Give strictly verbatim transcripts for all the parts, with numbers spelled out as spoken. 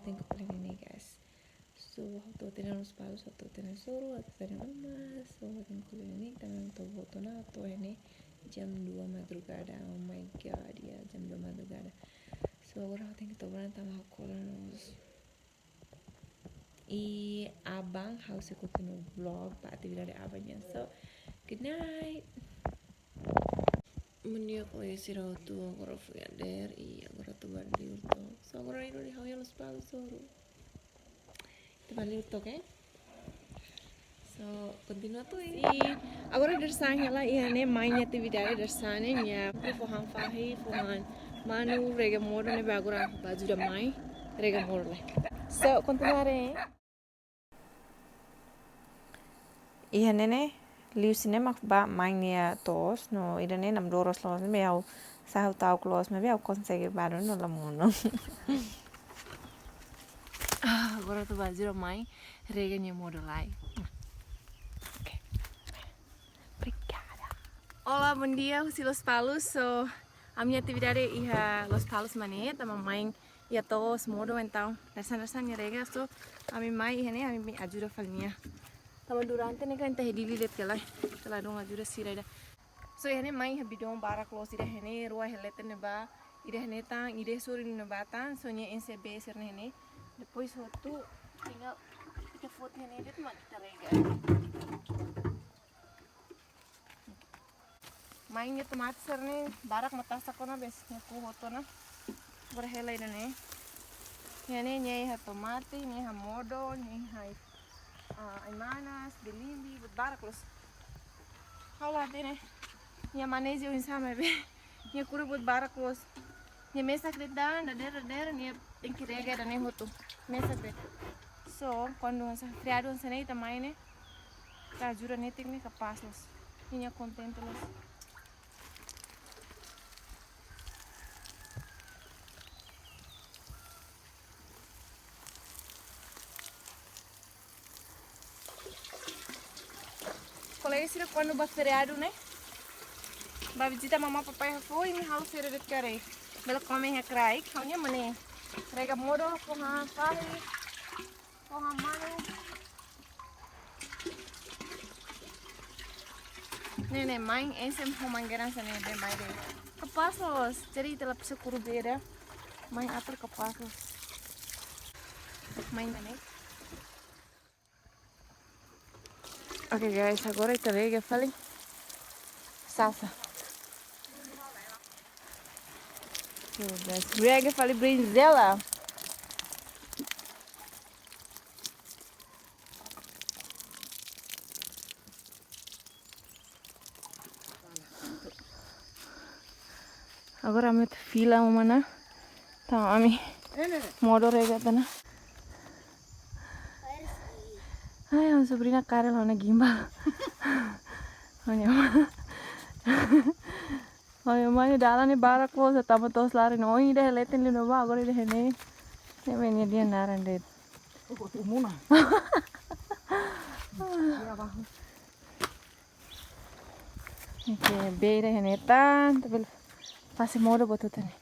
Tenke ko'alia ne'e, guys. So, ha'u to'o tiha ona Lospalos, ha'u to'o tiha ona Sorru, ha'u to'o tiha ona uma, so, ha'u tenke ko'alia ne'e, tanba ha'u to'o boot ona, ha'u to'o iha ne'e jam dua madrugada, oh my God, ya, jam dua madrugada. So, agora ha'u tenke to'o ona tanba ha'u ko'alia no i aban ha'u sei kontinua vlog ba atividade aban nian. So, good night. Bom dia, kolega sira hotu, agora foin dadeer, i agora atu bá liur took. So, agora iha ne'e ha'u iha Lospalos, Sorru. Atu bá liur took, eh? So, kontinua tuir. I agora dadeer-saan hela, iha ne'e mai nia atividade dadeer-saan ne'e, nia fó han fahi, fó han manu, rega modo, ne'ebé agora bá ajuda mai rega modo lai. So, kontinua haree. Iha ne'e ne'e, liuhusi ne'e mak bá mai nia to'os, no ida-ne'e namdoros loos, ne'ebé ha'u, se ha'u ta'uk loos, maibé ha'u konsege bá duni no la monu. Ah, agora atu bá ajuda mai rega nia modo lai. Oke. Obrigada. Olá, bom dia, husi Lospalos. So, ami-nia atividade iha Lospalos mak ne'e, tanba mai iha to'os modo, entaun dadeer-saan, dadeer-saan nia rega, so, ami mai iha ne'e, ami ajuda fali nia. Tanba durante ne'e kan ita iha Dili de'it ka lae, ita ladún ajuda sira ida. So, iha ne'e mai iha bidon barak loos, ida iha ne'e, rua iha leten ne'ebá, ida iha ne'e tan, ida iha sorin ne'ebá tan, so nia enxe bee sira-ne'e iha ne'e. Depois hotu, tinggal ita foti iha ne'e de'it mak ita rega. Mai nia tomate sira-ne'e barak mak tasak ona, bes nia kuu hotu ona. Agora hela ida-ne'e. Iha ne'e nia iha tomate, nia iha modo, nia iha, ah, ai-manas, belimbi, buat barak loos. Ha'u la hatene nia maneja oinsá maibé nia kuru buat barak loos. Nia mesak de'it, dadeer, dadeer, nia tenke rega ida-ne'e hotu. Mesak de'it. So, kuandu hanesan feriadu hanesan ne'e ita mai ne'e, ita ajuda netik ne'e kapás loos. Nia kontente loos. Kolega sira kuandu bá feriadu ne'e, bá vizita mamá papai hafoin, halo feriadu de'it karik. Bele kome iha kraik, ha'u-nia mane. Rega modo, fó han fahi, fó han manu. Ne'e, ne'e, mai enxe ho mangeira hanesan ne'e, be mai de'it. Kapás loos, jadi ita la presiza kuru bee ida. Mai atur kapás loos. Mai ne'e. Oke, guys, agora ita rega fali salsa. Tuh, guys, rega fali brinjela. Agora ami atu fila uma ona. Tanba ami modo rega tiha ona. Ai, ha'u-nia sobriña Karel ha'u-nia gimbal. Ha'u-nia, ha'u-nia mãe dalan ne'e barak loos, tanba to'os laran. Ohin ida iha leten liu ne'ebá, agora ida iha ne'e. Ne'ebé nia dehan naran de'it. Muna. Oke, bee ida iha ne'e tan, tapi fase modo buat hotu ne'e.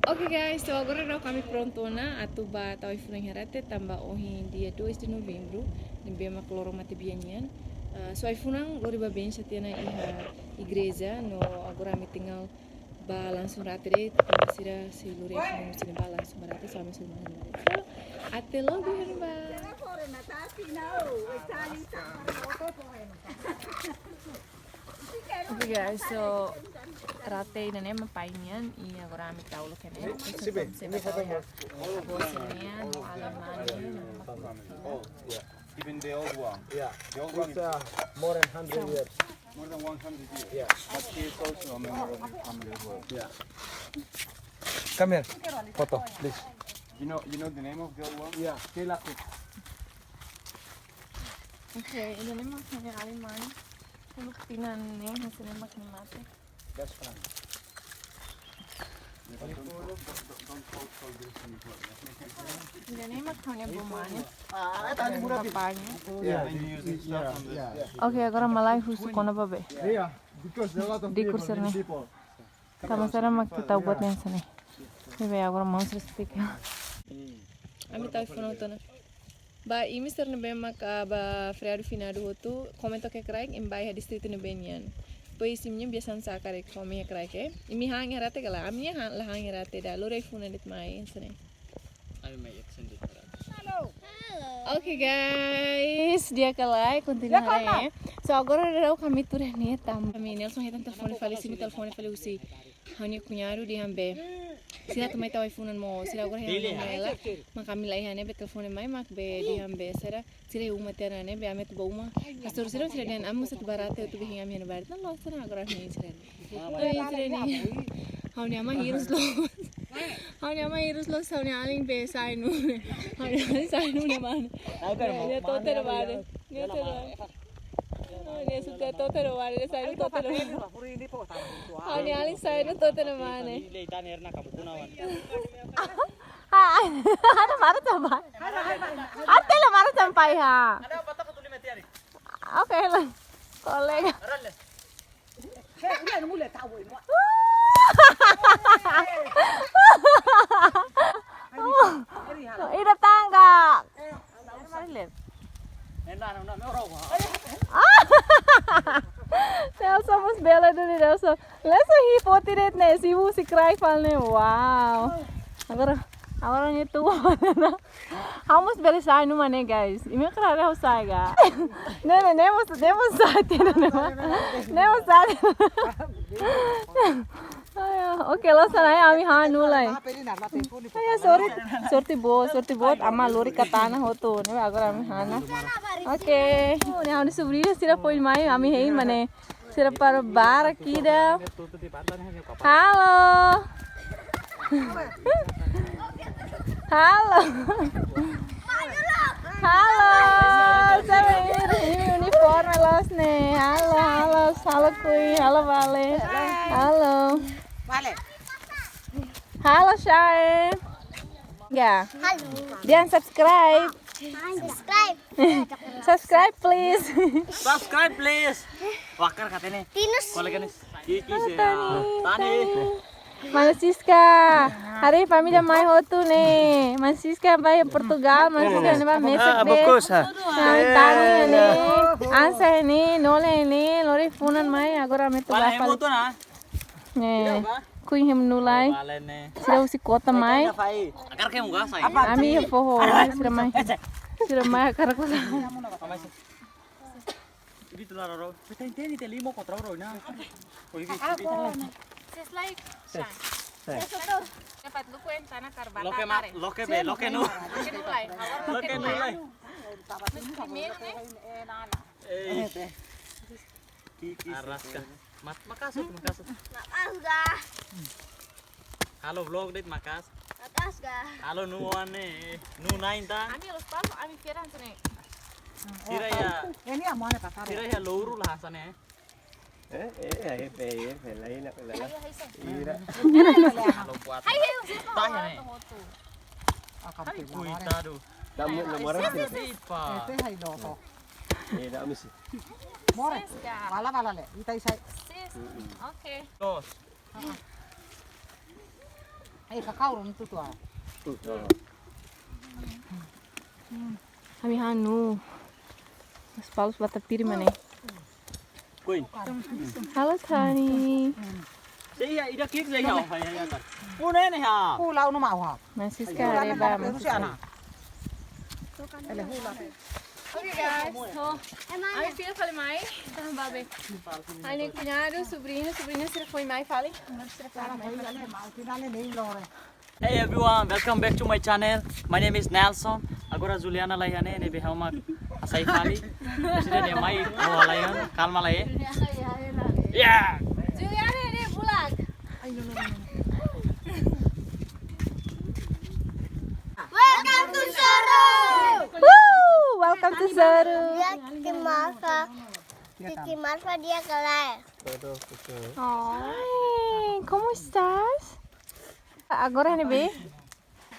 Oke guys, so agora daudaun ami prontu ona atu bá tau ai-funan iha rate tanba ohin dia dois de novembro, ne'ebé mak loron matebian nian. Ah, so ai-funan lori bá bensa tiha ona iha igreja, no agora ami tinggal bá langsung rate de'it, tanba sira sei lori ai-funan husi ne'ebá langsung bá rate, so ami sei lori bá rate. So, até logu iha ne'ebá. Oke guys, so rate ida-ne'e mak pai nian, i agora ami tau uluk iha ne'e. Sibe, se ini bá tau foto iha. Foto nian, Alemanha. Oh, yeah. Even the old one. Yeah. The old one. It's, uh, more than hundred years. More than one hundred years. Yeah. But here is also a memorial family as well. Yeah. Come here. Photo, please. You know, you know the name of the old one? Yeah. Kela Cook. Okay, ida-ne'e mak ha'u-nia alin mane. Uluk tinan ne'e, hanesan ne'e mak nia mate. That's fine. Ida-ne'e mak ha'u-nia avó mane. Ah, eh, tadi murah, Bi. Papá nian. Yeah, and you use this stuff on the, yeah. Okay, agora malae husu kona-ba bee. Yeah, because a lot of people, many people. Dikur sira-ne'e. Dikur. Tama sira mak ita buat yang sini. Ne'ebé agora mau sira speak. Ami tau funu tona. Ba imi sira ne'ebé mak ba feriadu finadu hotu, komenta iha kraik, imi ba iha distritu ne'ebé nian. Pois imi-nia biasa hanesan karik, komenta iha kraik, eh. Imi han iha rate ka lae, ami-nia han, la han iha rate ida, lori ai-funan de'it mai, hanesan ne'e. Ami mai action di para. Oke guys, di'ak ka lae, kontinua haree. So agora daudaun ami tuur iha ne'e tanba ami Nelson hetan telefone fali, simu telefone fali husi ha'u-nia kuñadu dehan be sira atu mai tau ai-funan mós, sira agora iha hela, mak ami la iha ne'ebé telefone mai mak be dehan be sira, sira iha uma tiha ona ne'ebé ami atu ba uma. Pastór sira, sira dehan ami mós atu ba rate atu be hein ami iha ne'ebá. Tan loos ona agora ami sira. Oi, sira ne'e. Ha'u-nia ama hirus loos. Ha'u-nia ama hirus loos, ha'u-nia alin be sai nu'u. Ha'u-nia alin sai nu'u ne'ebá. Nia to'o tiha ona ne'ebá. Nia to'o tiha ona ne'ebá. Oh, nia sudah to'o tiha ona ne'ebá, nia sai nu'u to'o tiha ona ne'ebá. Ha'u-nia alin sai nu'u to'o tiha ona ne'ebá. Ai, ada marah sampai. Ada tele marah sampai ha. Oke lah, kolega. Ida tangga. Nelson mós bele duni, Nelson. Nelson hi foti de'it ne'e, simu husi kraik fali ne'e. Wow. Agora, agora ne'e tu. Ha'u mós bele sai nu'u mak ne'e, guys. Imi hakarak haree ha'u sai ka? Ne'e, ne'e, ne'e mós, ne'e mós sai tiha ona ne'ebá. Ne'e mós sai tiha ona. Ai, oke, loos ona, ami han nu'u lai. Ai, sorte, sorte boot, sorte boot, ama lori katana hotu, ne'e agora ami han ona. Oke, ne'e ha'u-nia sobriñu sira foin mai, ami hein mak ne'e. Sira para barak ida. Halo. Halo. Halo. Sabe ini, ini uniforme loos ne'e. Halo, halo, halo Kui, halo Vale. Halo. Vale. Halo Shai. Ya. Halo. Dehan subscribe. Subscribe. Subscribe, please. Subscribe, please. Wakar katene. Tinus. Kolega nih. Kiki sih. Tani. Tani. Mana Siska? Haree família mai hotu ne'e. Mana Siska ba iha Portugal, mana Siska ne'e ba mesak de'it. Bagus, ha? Tani ne'e. Ansa ne'e, Nole ne'e, lori ai-funan mai, agora ami atu ba fali. Ne'e, Kui iha nu'u lai. Sira husi kota mai. Akar ke muka sai. Ami iha foho, sira mai. Sira mai akar ko. Ini tuh laro. Kita ini tadi limo kau tahu na. Oh, ini. Ses like. Ses. Dapat luku en tanah karbata. Loke ma, loke be, loke nu. Loke nu lai. Loke nu lai. Primeiru ne'e. Eh. Kiki. Araska. Mat, makasut, makasut. Makasut ga. Halo vlog de'it makasut. Makasut ga. Halo nuan ne'e. Nuan ita. Ami los palo, ami keran sene. Sira iha. Ini amone pasar. Sira iha louru la hanesan ne'e. Eh, eh, eh, eh, eh, eh, lain, lain, lain. Ayo, hai, sa. Ira. Halo buat. Hai, hai, usi. Tanya ne'e. Akan. Hai, kuitadu. Damu, nomor. Sipa. Ete hai doho. Eh, dah misi. More. Siska. Wala, wala le. Ita isai. Sis. Oke. Dos. Eh, kakau rum tu tua. Ami han nu'u. Mas palus bata piri mana? Kui. Halo Tani. Sei ya, ida kik sei ya. Hai, hai, hai. Una ini ha. Hula unu mau ha. Mana Siska haree ba. Terus ya, nah. Ele hula. Oke guys, so, ami fila fali mai, tahan babe. Ha'u-nia kuñadu, sobriñu, sobriña sira foin mai fali. Sira foin mai fali. Hey everyone, welcome back to my channel. My name is Nelson. Agora Juliana la iha ne'e, ne'ebé ha'u mak hasai fali. Sira ne'e mai, oh, la iha, kalma la iha. Yeah. Juliana ne'e bulak. Welcome to Soru. Woo! Welcome to Soru. Ya, Kiki Marfa. Kiki Marfa di'ak ka lae. Oi, como estás? Agora iha ne'ebé?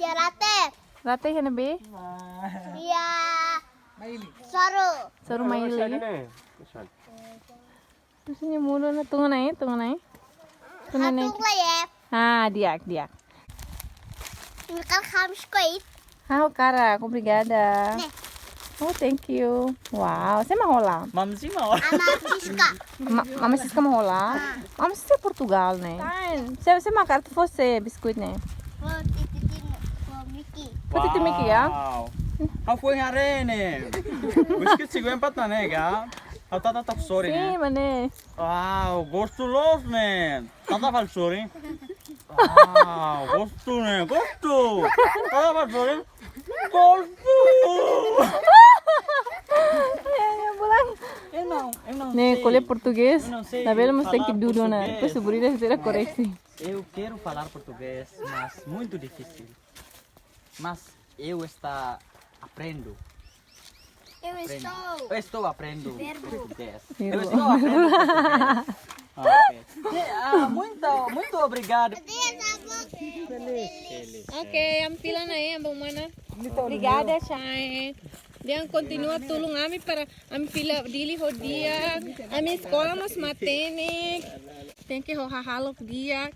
Iha rate. Rate iha ne'ebé? Iha Soru. Soru Maili. Terus ini mulu na, tunggu nai, tunggu nai. Nenek. Hatung la ya. Ah, di'ak, di'ak. Ini kan kami skoit. Ah, o cara, obrigada. Ne'e. Oh, thank you. Wow, sé mak hola? Mamá Siska. Ma-, Mamá Siska mak hola? Ah. Mamá Siska Portugal, ne'e? Sé, sé mak hakarak fó sé biskuit ne'e? Fó Titi, fó Miki. Fó Titi Miki, ya? Wow. Ha'u foin haree ne'e. Biskuit cinquenta ne'e ka? Ha'u tata tok sore ne'e. Sin, maun. Wow, gostu loos ne'e. Tata fali sore. Wow, gostu ne'e, gostu. Tata fali sore. Gostu. Ya, ya, pulang. Eu não, eu não sei. Ne'e, ko'alia portugés. Eu não sei falar português. Labele mós tenke dudu ona. Depois o Brida será correto. Eu quero falar português, mas muito difícil. Mas eu está aprendo. Eu Aprendo. estou. Eu estou aprendo Verbo. português. Verbo. Eu estou aprendo português. Ok. De, ah, muito, muito obrigado. Ok, ami fila ona, eh, bom, mana. Obrigada, Chay. Dehan kontinua tulun ami para ami fila Dili ho di'ak. Ami eskola mós matenek. Tenke ho hahalok di'ak.